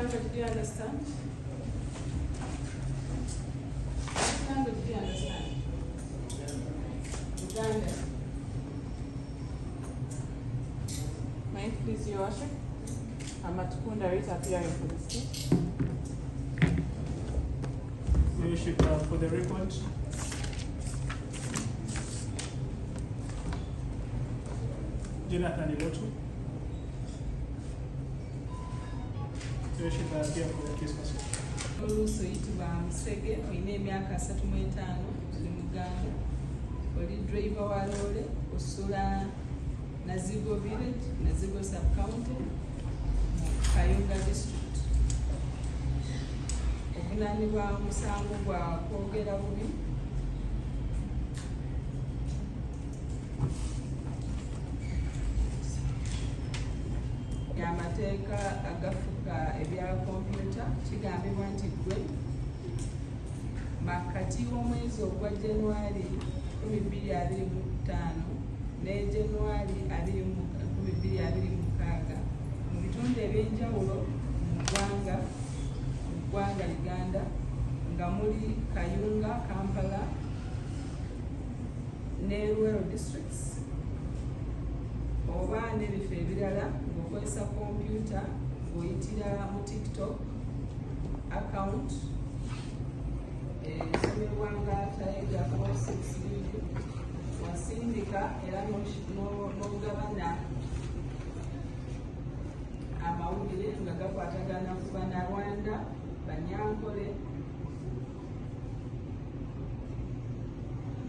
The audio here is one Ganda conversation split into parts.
Language do you understand? What language do you understand? Uganda. May it please your worship? I'm Atukunda Rita, appearing for the state. Your Worship, for the record, Jonathan Ilotu. Your Worship, I appear for the accused person. Oluusi oyitibwa Musege, olina emyaka 35, oli Muganda, oli driver wa loole, osula Nazigo Village, Nazigo Sub-County, mu Kayunga District. Ovunaanibwa omusango gwa kwogera bubi amateeka agafuga ebya kompyuta. Kigambibwa nti ggwe makati w'omwezi ogwa January 2025 ne January 2026 mu bitundu ebyenjawulo mu ggwanga Uganda, nga muli Kayunga, Kampala ne Luweero districts oba n'ebifo ebirala, ng'okozesa kompyuta, ng'oyitira mu TikTok account esomebwa nga Tiger 46, wasindika era n'ogabana amawulire nga gakwatagana ku Bannarwanda, Banyankole,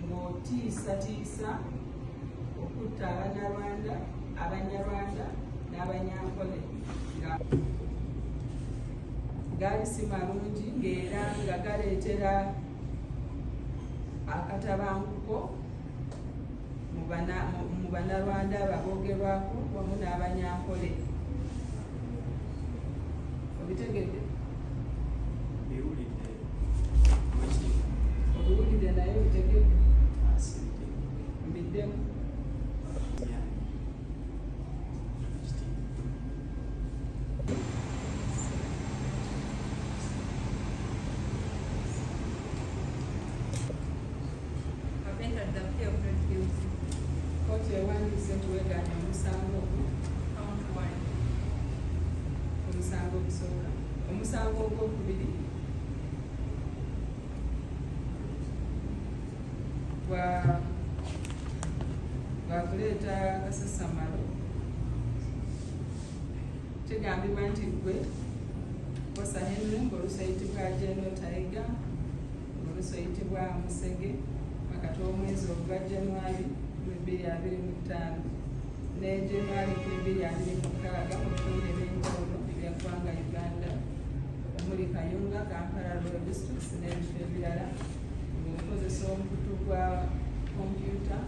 ng'otiisatiisa okutta Abanyarwanda, Abanyarwanda n'Abanyankole, nga gaali si malungi, ng'era nga galeetera akatabanguko mu Bannarwanda ababoogerwako wamu n'Abanyankole. Obitegedde? Mbiwulidde, Wekitiibwa. Obiwulidde, naye obitegedde? Asiridde. Mbiddemu? Yange, Ekitiibwa. I've entered the plea of not guilty. Kooti ewandiise nti weegaanye omusango ogwo. Count one. Omusango ogusooka. Omusango ogwokubiri gwa kuleeta kasasamalo. Kigambibwa nti ggwe Bosa Henry, ng'oluusi oyitibwa General Tiger, ng'oluusi oyitibwa Musege, wakati w'omwezi ogwa January 2025 ne January 2026 mu bitundu ebyenjawulo ebya ggwanga Uganda, omuli Kayunga, Kampala, Luweero districts n'ebifo ebirala, ng'okozesa omukutu gwa kompyuta.